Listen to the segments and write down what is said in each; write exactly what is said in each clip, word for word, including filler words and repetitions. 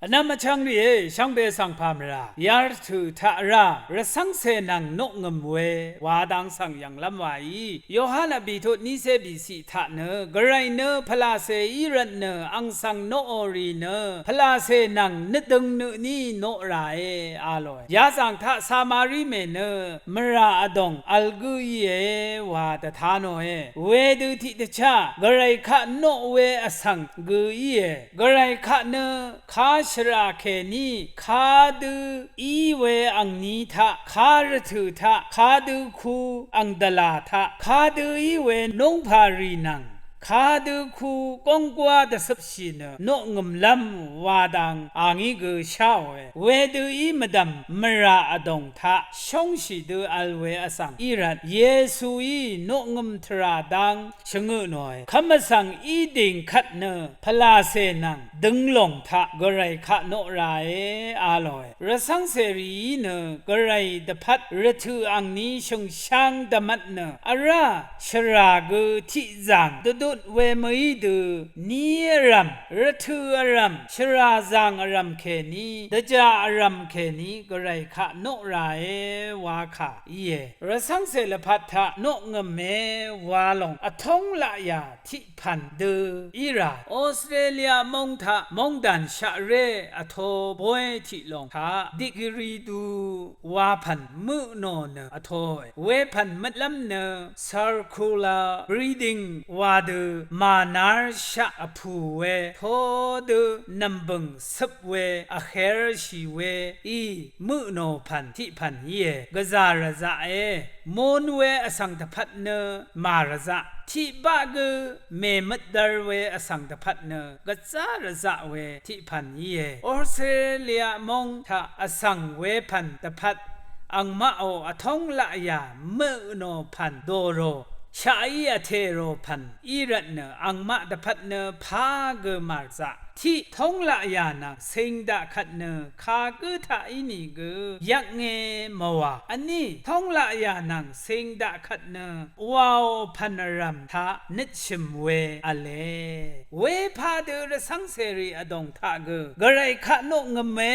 Vnvm vchvng rìé, shvngbe svng pà mvrà yarvtø̀ taq rá rvcv́ngcè nvng noqngø̀m we wa dang svng yv̀nglv́m waí, Yohan vbìtut nícé bìciq taq nø, Gvray nø pvlacè í rvtnø ang svng noqò rì nø, pvlacè nvng nøtdøng nø tní noq ràe, a lòe. Yazàng taq Samari mè nø mvrà vdòng vl gǿ íe wa dvta nòe. Wedø tiqdvchá Gvray kaq noq we vsvng gø íe. Gvray kaq nø kashvrà kèní kadø í we angni taq, karvtø̀ taq, kadø ku ang dvlà taq, kadø í we nóngpàrì nvng kadø ku gónggwá dvcøpshì nø noqngø̀mlv́m wa dang a ngí gø sháòe. Wedø í mvdv̀m mvrà vdòng taq shóngshì dø vl we vsvng í rvt Yesuí noqngø̀m tvrà dang shvngø tnòe. Kv́m vsvng í dìng kvt nø pvlacè nvng dønglòng taq Gvray kaq noq ràe, a lòe. Rvcv́ngcè rìí nø Gvray dvpvt rvtø̀ angni shø̀ngshang dvmvt nø vrá shvrà gø tiqzàng dvdut we mø̀í dø, ni vrv̀m, rvtø̀ vrv̀m, shvrà zàng vrv̀m kèní, dvjà vrv̀m kèní Gvray kaq noq ràe wa kà íe. Rvcv́ngcè lvpat taq noqngø̀me wa lòng vtóng laqyà tiq pv̀n dø í rà. Australia móng taq móngdàn shaqré vtō bóy tiq lòng taq digiri du wa pv̀n mø tnò nø vtōe. Wepv̀n møtlv́m nø circular breathing wa dø mànarshaq vpù we todø nv̀mbø̀ng cøp we vhershì we í mø tnò pv̀n tiq pv̀n íe. Gvzà rvzaqe. Mon we vsvng dvpvt nø màrvzaq. Tiqbaq gø mèmøtdvr we vsvng dvpvt nø gvzá rvzaq we tiq pv̀n íe. Australia móng taq vsvng wepv̀n dvpvt angmaqò vtóng laqyà mø tnò pv̀n dòrò, shaqí vtèrò pv̀n í rvtnø angmaq dvpvt nø pà gø màrvzaq. Tiq tóng laqyà nvng cing daq kvt nø kagǿ taq ínìgø yvknge mvwà. Vní tóng laqyà nvng cing daq kvt nø wàò pv̀n vrv̀m taq nøtshø̀m we v̄le. Wepà dø rvcv́ngcèrì vdòng taq gø Gvray kaq noqngø̀me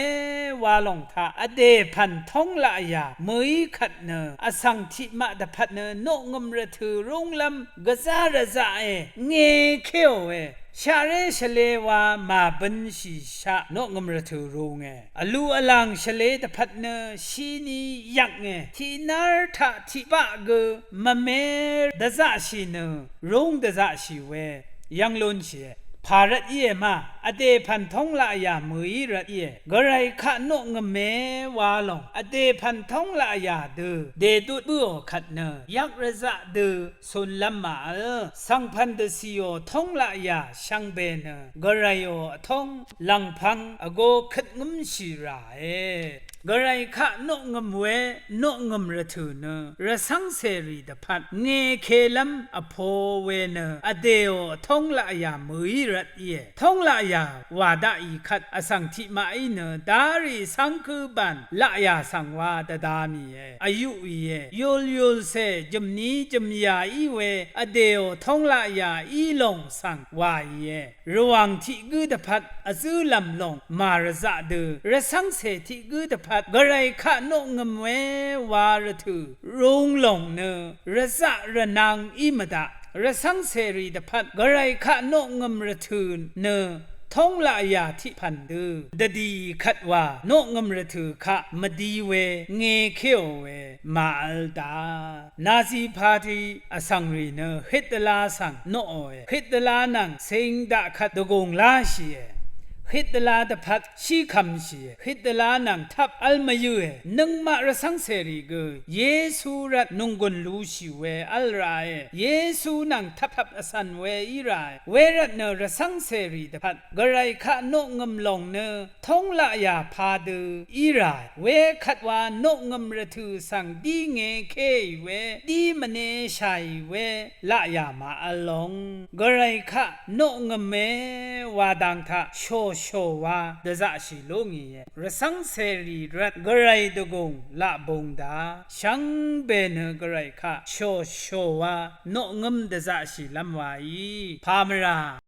wa lòng taq vdè pv̀n tóng laqyà mø̀í kvt nø vsvng tiqmaq dvpvt nø noqngø̀m rvtø̀ rúnglv́m gvzá rvzaqe, ngekéòe. Shaqré shvlē wa màbønshìshaq noqngø̀m rvtø̀ rūnge. Vlu vlàng shvlē dvpvt nø shini yvknge. Tiqnár taq tiqbaq gø mvme dvzaqshì nø rúng dvzaqshì we yv́ng lúnshìe. Pà rvt íe ma, vdè pv̀n tóng laqyà mø̀í rvt íe. Gvray kaq noqngø̀me wa lòng vdè pv̀n tóng laqyà dø dèdut bǿò kvt nø yvk rvzaq dø cunlv́m màvl. Svngpv̀n dvcìò tóng laqyà shvngbe nø Gvrayò vtóng lv̀ngpv̄ng vgō køt ngǿmshì ràe. Gvray kaq noqngø̀m we noqngø̀m rvtø̀ nø rvcv́ngcèrì dvpvt ngekelv́m vpo we nø vdèò vtóng laqyà mø̀í rvt íe. Tóng laqyà wà daqì kvt vsvng tiqmaqí nø darì cv́ngkǿ bàn laqyà svng wa dvda mìe. Vyuqìe. Yulyulcè jø̀mní jø̀myà í we vdèò tóng laqyà í lòng svng wàìe. Rvwàng tiq gǿ dvpvt vzǿlv̀m lòng màrvzaq dø, rvcv́ngcè tiq gǿ dvpvt Gvray kaq noqngø̀m we wa rvtø̀ rūng lòng nø rvzaq rvnang í mvdaq. Rvcv́ngcèrì dvpvt Gvray kaq noqngø̀m rvtø̀ nø tóng laqyà tiq pv̀n dø dvdì kvt wa noqngø̀m rvtø̀ kaq mvdi we ngekéò we màvl da. Nazi parti vsvng rì nø Hitler svng noqòe. Hitler nvng cing daq kvt dvgùng láshìe. Hitler dvpvt shíkvmshìe. Hitler nvng tvp v́l mvyǿe. Nøngmaq rvcv́ngcèrì gø Yesu rvt nònggùn lushì we v́l rae. Yesu nvng tvptvp vcv̀n we í rae. Wervtnø rvcv́ngcèrì dvpvt Gvray kaq noqngø̀m lòng nø tóng laqyà padø í ràe. Wekvt wa noqngø̀m rvtø̀ svng dí ngekéì we, dí mvneshàì we laqyà màvl long. Gvray kaq noqngø̀me wa dang taq shòshò wa dvzaqshì lú ngìe. Rvcv́ngcèrì rvt Gvray dvgùng laq bung da. Shvngbe nø Gvray kaq shòshò wa noqngø̀m dvzaqshìlv́m waí pà mvrà.